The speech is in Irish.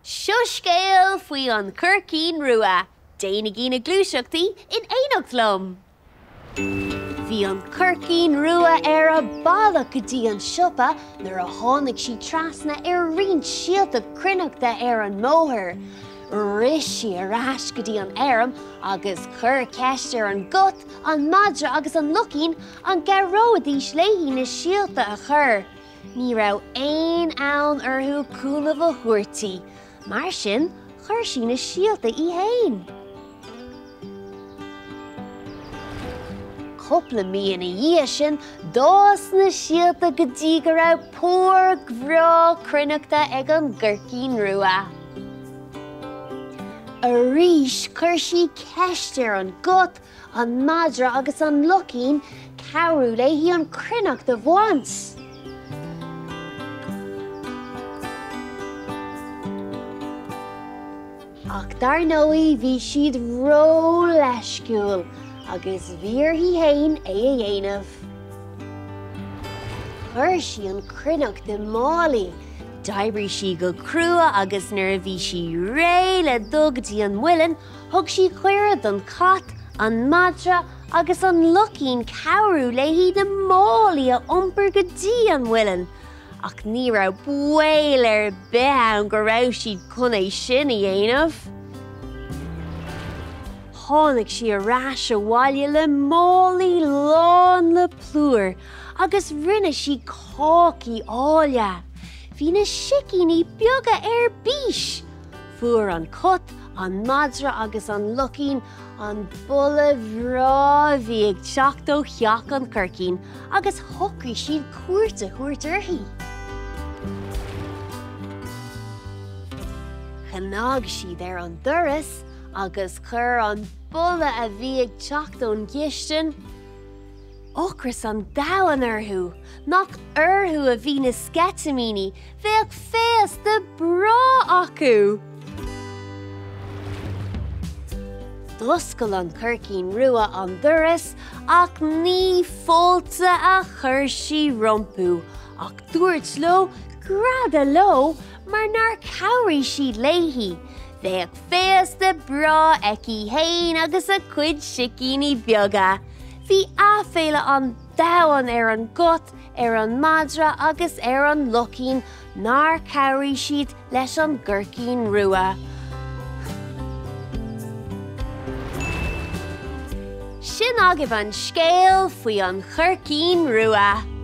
Seo scéal faoi an Chircín Rua. Déanaigí na gluaiseachtaí in éineacht liom! Bhí an Coircín Rua ar a bealach go dtí an siopa nuair a tháinig sí trasna ar roinnt síolta cruithneachta ar an mbóthar. Rith sí ar ais go dtí an fheirm agus chuir ceist ar an gcat, an madra agus an luchín an gcabhróidís léi na síolta a chur. Ní raibh aon fhonn orthu cúnamh a thabhairt di, mar sin chuir sí na síolta í fhéin. Cúpla mí ina dhiaidh sin, d'fhás na síolta go dtí go raibh páirc bhreá cruithneachta ag an gCoircín Rua. Arís chuir sí ceist ar an gcat, an madra agus an luchín cabhrú léi an chruithneacht a bhaint. Ach dar ndóigh bhí siad ró-leisciúil agus bhí uirthi fhéin é a dhéanamh. Chuir sí an chruithneacht i málaí. D'oibrigh sí go crua agus nuair a bhí sí réidh le dul go dtí an muileann, thug sí cuireadh don chat, an madra agus an luchín cabhrú léi na málaí a iompar go dtí an muileann. Ach ní raibh baol ar bith ann go raibh siad chun é sin a dhéanamh. Tháinig sí ar ais abhaile le málaí lán le plúr agus rinne sí cácaí áille. Bhí na sicíní beaga ar bís! Fuair an cat, an madra agus an luchín an boladh bhreá a bhí ag teacht ó theach an Choircín agus shocraigh siad cuairt a thabhairt uirthi. Chnag siad ar an doras agus chuir an boladh a bhí ag teacht ón gcistin ocras an domhain orthu. Nach orthu a bhí na sceitimíní, bheadh féasta breá acu! D'oscail an Coircín Rua an doras ach ní fáilte a chuir sí rompu ach dúirt leo greadadh leo mar nár chabhraigh siad léi. Bheadh féasta breá aici fhéin agus a cuid sicíní beaga. Bhí aiféala an domhain ar an gcat, ar an madra agus ar an luchín nár chabhraigh siad leis an gCoircín Rua. Sin agaibh an scéal faoi an Choircín Rua.